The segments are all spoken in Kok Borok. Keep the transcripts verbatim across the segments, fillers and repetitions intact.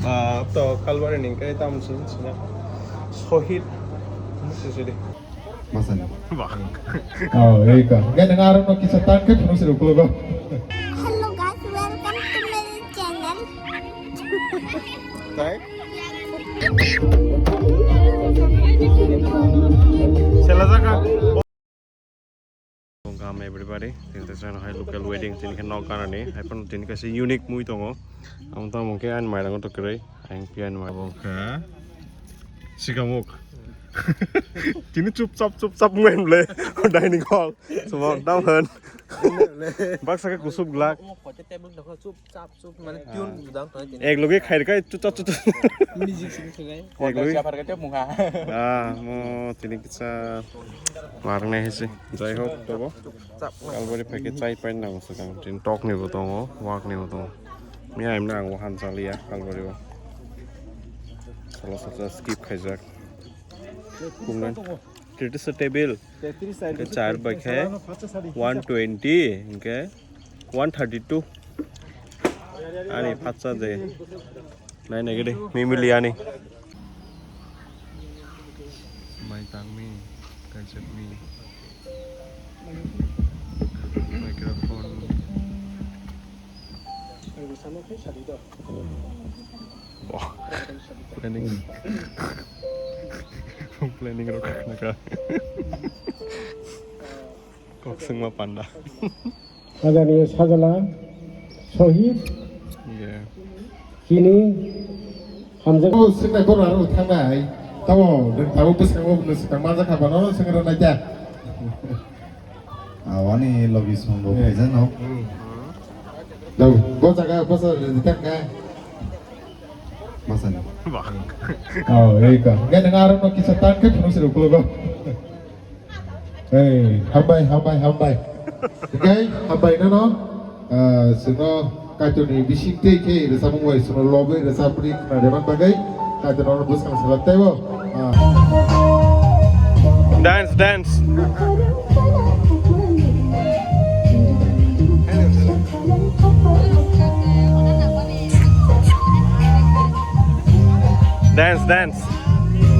Ah, to Kalbari ni khe tamo sini sini. Sohid. Sini sini. Masani. Bah. Oh, eka. Gana ngaro no kisa tan ke phunuk sini ukulogo. Hello guys, welcome to my channel. Tai? Sela jaka. Welcome everybody. Tini teisa no hai local wedding tini khe nok ganani. Hai phano tini kaisa unique mui tongo. Ang tamo khe ani mairang to kwrwi. Ang pian ma bo kha. Sikamuk. Tini chup chap chup chap mui ble. Dining hall. Semua daman. Baksa khe kusup glak. Omo kote table dok chup chap chup mane tune budang to tini. Ek loge khair kai chup chap chup chap. Music sing sing ai. Ek loge. Siapa kata mungha. Ah, mo tini kisa marne hisi. Jai hok tobo. Kalbari phaikhe chai painani nango swkang. Tini tokni bo tongo, wakni bo tongo. Miya himna ang wahan chaliya Kalbari o. Sala sala skip khaijak. Kumna. Tetris table. Hingke char bai khe one twenty, hingke one thirty two. Ani phatsa je. Nai nai gede, mimili ani. Mai tangmi, kaijak mi. Microphone. Wah. Planning. Planning rok naka. Kok sengma panda. Sajani sajala, sohid, iya, chini, hamjak. Oh, swngnai borok aro thangnai. Tamo, nwng tabuk bwskango nwng swkang manjak kha, bono swngrwna kya? Awani logi song bo, iya, phaijak no. Hmm. Dau, bo jaga, bo jaga, di tang kha. Masani. Bang. Oh, eka. Ngai nang aro no kisa tan khe phunuk siruk kulogo. Hey, hambai, hambai, hambai. Hingke, hambai nono. Ah, chwngno Kaitorni bising tei khe rwchapmung bai chwngno lobwi rwchapni khna rwna bagwi Kaitorno bwskang salak teibo. Ah. Dance, dance. Dance, dance.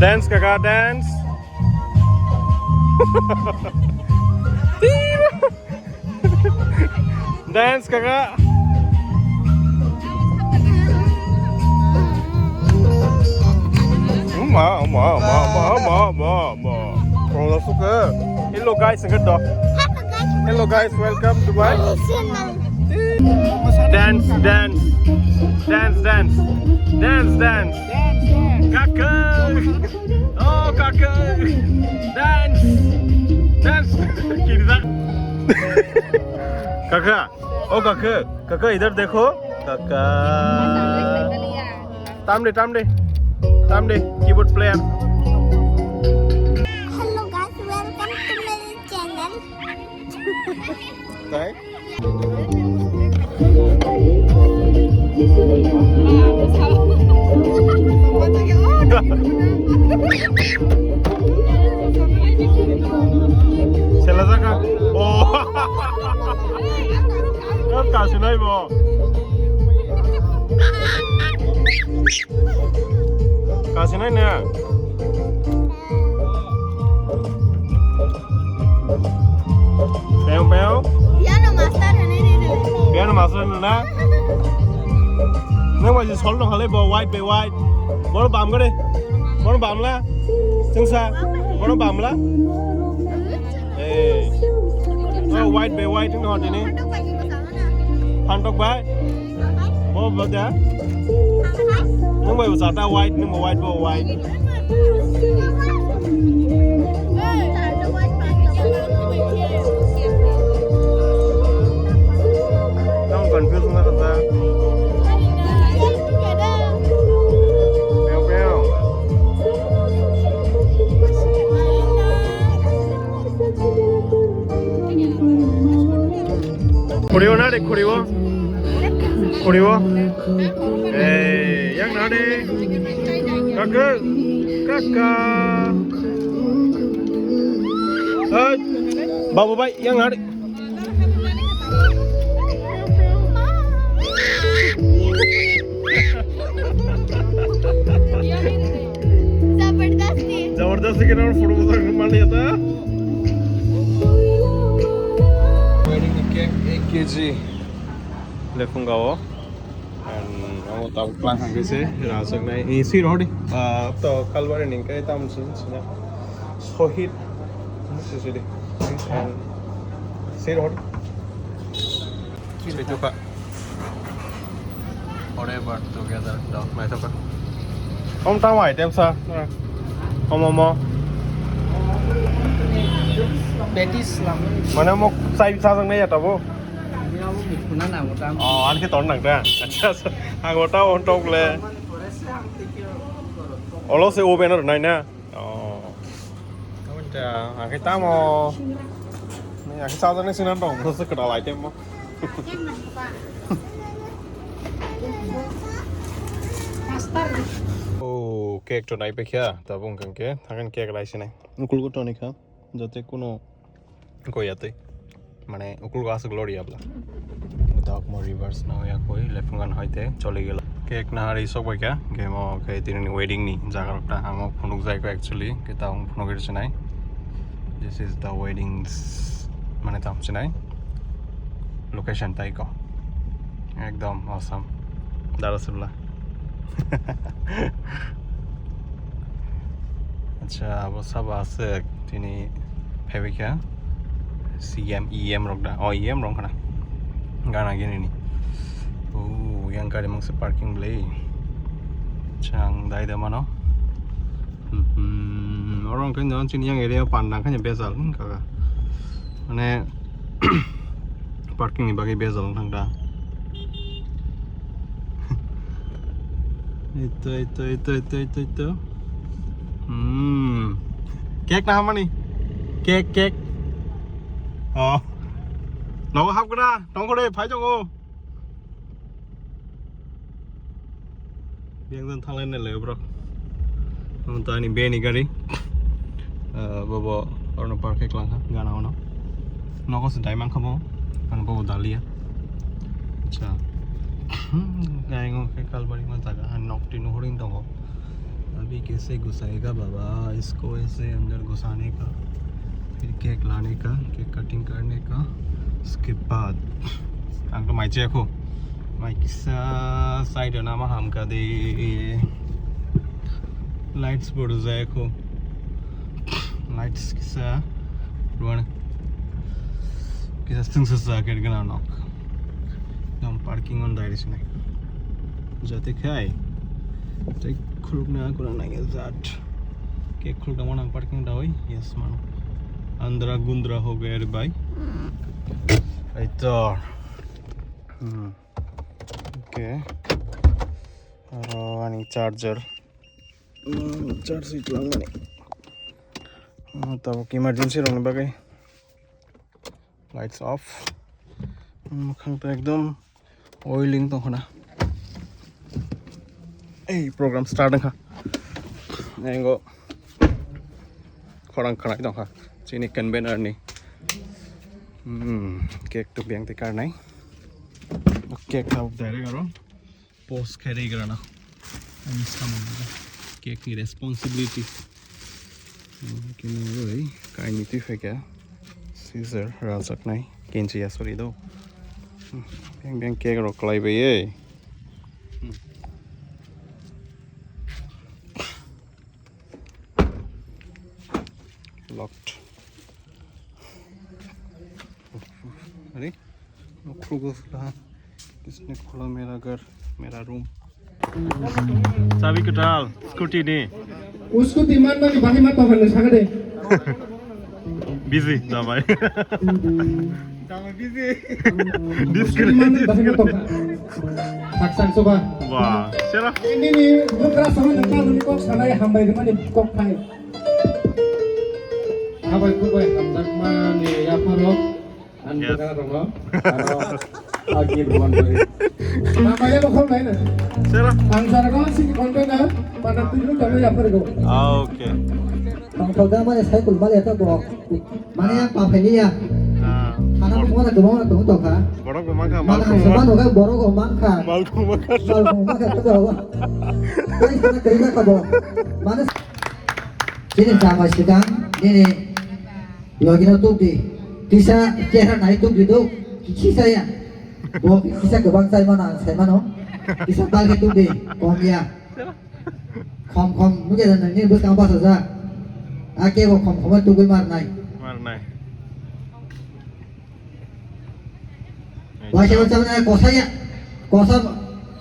Dance, kaka, dance. Dance, kaka. Ma, ma, ma. Hello, guys, ang ganda. Hello, guys, welcome to my Dance, dance. Dance, dance. Dance, dance. Kaka. Oh, kaka. Dance. Dance. Kini tak. Kaka. Oh, kaka. Kaka, idhar dekho. Kaka. Tam de, tam de. Tam de. Keyboard player. Hello guys, welcome to my channel. Tai? Sela jaka. Oh. Kasinai bo. Kasinai ne. Payung, payung. Piano master hinwi ri rw. Piano master hinwi na? Nang bai je sol dong khalai bo white bai white. Bono bam gare. Bono bam la. Sengsa. Bono bam la. Eh. Oh, white bai white no dini. Phantok bai. Bo bo da. Nang bai bo jata white, nang bo white, bo white. Nang confuse ma kata. Peo, peo. Khuriwo na de, khuriwo. Khuriwo. Eh, yang na de. Kaka. Kaka. Hai. Babu bai, yang na de. Second round photo bwsajak mani ata. Wedding ni cake ek kg lephunga o. And amo tabuk klang hangke se rajak nai. Ni sir hodi. Ah, to Kalbari ni kai tam sin sina. Sohit. Sisidi. And sir hodi. Saitu ka. Forever together. Dok, naithok ka. Om tamo item sa. Om, om, om. Patties lam. Mane mo sai sa sang nai ya tabo. Ini aku mikuna na mo tam. Oh, anke ton nang da. Acha, acha. Ang ota on tok le. Olo se oven or nai na. Oh. Tamo ta, ang ke tamo. Ni ang ke sa ni sinan dong. Mo se kena lai tem mo. Oh, cake to nai pe kya? Tabung kang ke, hakan cake lai sinai. Ukul ko to ni kha. Jate kuno Koyatwi. Mane, ukulgo aswk lori abla. Dok mo reverse no ya koi, left ngan hoite choli gelo. Cake nahari sok bai kha, game o khe tini wedding ni jaga rok ta ang phunuk jai ko actually, khe ta ang phunuk ir chinai. This is the wedding s-, mane tam chinai. Location tai ko. Ekdom awesome. Dara sibla. Acha, abo sabo aswk tini phaibai kha. C M, E M rok da? Oh, E M rok khna. Gana gini ni. Oh, yang gari mangsa parking bwlai. Chang dai da mano. Hmm, oro hwnkhe no chini yang area panda khe bejal wngkha. Mane, parking ni bagwi bejal wng thang da. Ito, ito, ito, ito, ito, ito. Hmm. Cake na hamani? Cake, cake. Oh. Nogo hap kena, tongkore, phai tongo. Biyang jan thalai nai lai borok. Omo to ani beni gari. Ah, bobo orno park khai klang kha, gana ono. Nogo se dai mankha bo. Ano bobo dalia. Acha. Gaingo khe kalbari ma jaga, ha nok twi nuhur wng tongo. Abhi kaise ghusayega baba, isko aise andar ghusane ka, fir cake lane ka, cake cutting karne ka, uske baad. Ang to mai chaya kho. Mai kisa side na ma ham ka de. Lights bor jaya kho. Lights kisa ruan. Kisa sung sa sa ker gana nok. Dam parking on dai sinai. Jate khai. Tei khuluk na kuna nai jat. Ke khuluk dam nang parking da oi. Yes man. Andra gundra ho gaya re bhai. Ai to. Hmm. Okay. Aro ani charger. Hmm, charge it lang mani. Hmm, tabuk emergency rokni bagwi lights off. Hmm, mwkhang to ekdom oiling tong khna. Ei program start wngkha. Engo khorang khanai tongkha. Chini convener ni. Hmm, cake to biyang tei karnai. Cake tabuk direct aro post khai ri grana. Ani samung cake ni responsibility. Kini oi kaini twi phaikha. Scissor rajaknai. Kenchi ya, sorry do. Beng beng cake rok klai bai ei. Locked. Are? Khulgo fila. Kisne khula mera ghar, mera room. Chabi kwtal, scooty ni. Scooty man mani bahi ma tohan ni sagade. Busy, da bhai. Scooty man mani bahi ma tohan. Thak sang soba. Wah, sera. Ini ni bukra sama nang tahu ni kok sana ya hambai ni mani kok thai. Habai kubai hamjak mani ya paro. Ang yes. Ang agi ruan bari. Namanya lo kau lain. Sera. Ang sana kau sih konten ah, pada tujuh kami ya pergi. Ah, okay. Bang kau dah mana saya kulmal ya tak bohong. Mana yang apa ini ya? Ah. Anak semua nak kemana tuh tuh kah? Borok gumang kha, mana mal semua nak borok gumang kha. Mal gumang kha. Mal gumang kha tuh. Kau sana kerja kau bohong. Mana Chini chama sikang, nini logino tukdi. Kisa chehra nai tukdi do, kisa ya. Bo kisa kwbang chai mano, ang sai mano. Kisa tal khe tukdi, kom ya. Khom khom, nugya da nini bwskang basa ja. Ake bo khom khom tugwi mar nai. Mar nai. Waisa waisa na kosa ya. Kosa,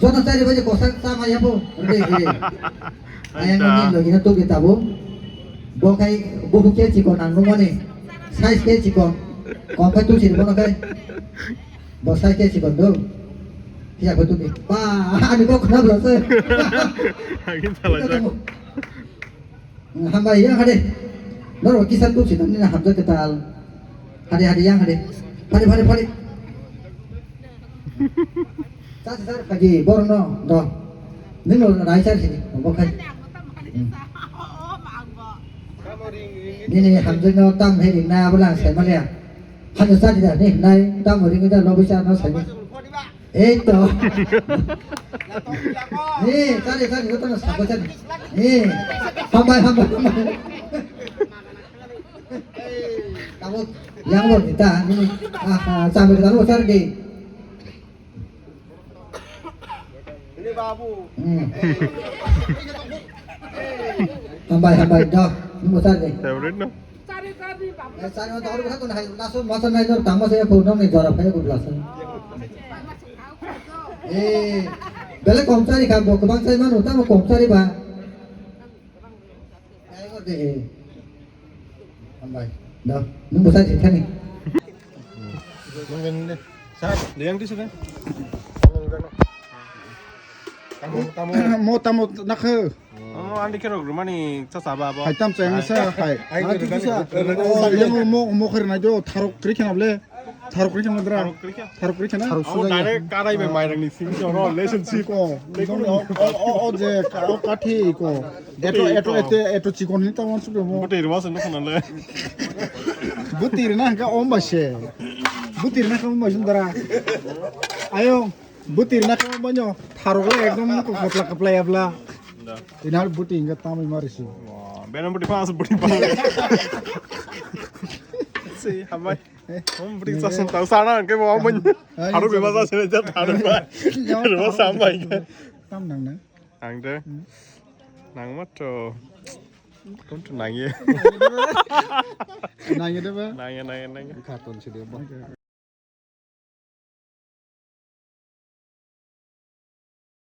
joto chari baje kosa chama ya bo. Re, re. Ayang ni logino tukdi tabo. Bo khai buhu khe chikon ang nungmani. Size khe chikon. Kom khai tusi bono khai. Bo size khe chikon do. Hiya bo tukdi. Ba, ani bo khna bla se. Agin thala jak. Hambai yang hade. Noro kisa tusi nang ni hamjak ketal. Hade hade yang hade. Phari phari phari. Sar sar kaji borno do. Nino rai sar sini. Bo khai. Hmm. Nini hamjak no tam he ring na bola sai malia. Hanya sar da ni nai tam ring da lo bisa no sai. Ei to. Ei, sari, sari, joto no sabo sari. Ei, hambai, hambai, hambai. Tamo, yang lo kita, ini, ah, ah, sambil kita lo sari di. Ini babu. Hmm. Hambai, hambai, dah, ini mo sari di. Favorite no? Eh, sari mo tawar bisa tuh, nah, langsung masa naik tuh, tamo saya pun nih, juara apa ya, gue bilang. Eh, bele kom sari ka, bo kwbang sai manu, tamo kom sari ba. Ai, ko de. Hambai. No, nung bo sai thani. Sir, liang di sini. Tamo, tamo. Mo tamo nakhe. Oh, andi kero rumani cha cha ba bo. Hai tam chang sa hai. Ai, ai, tu tu sa. Oh, yang mo mo kher na jo tharok kri khana ble. Tharok kri khana dra. Tharok kri kha? Tharok kri khana. Abo direct karai bai mairang ni sing joro relationship. Ko, o, o, o, o je ka, o kathi ko. Eto, eto, eto, eto chikon ni tamon sukre mo. Butui rwa sen khana le. Butui rina ka om ba se. Butui rina ka om ba sundara. Ayo. Butui rina kama banyo, tharok le ekdom kapla kapla yabla. Da. Ina butui inga tamai marisi. Wah, bena butui pas, butui pas. Si, hambai. Hom butui sa sen tau sana ke mau men. Tharok beba sa sen ja tharok ba. Rwa sambai. Tam nang na. Ang de. Nang ma to. Kon to nang ye. Nang ye de ba? Nang ye, nang ye, nang ye. Kha ton si de ba.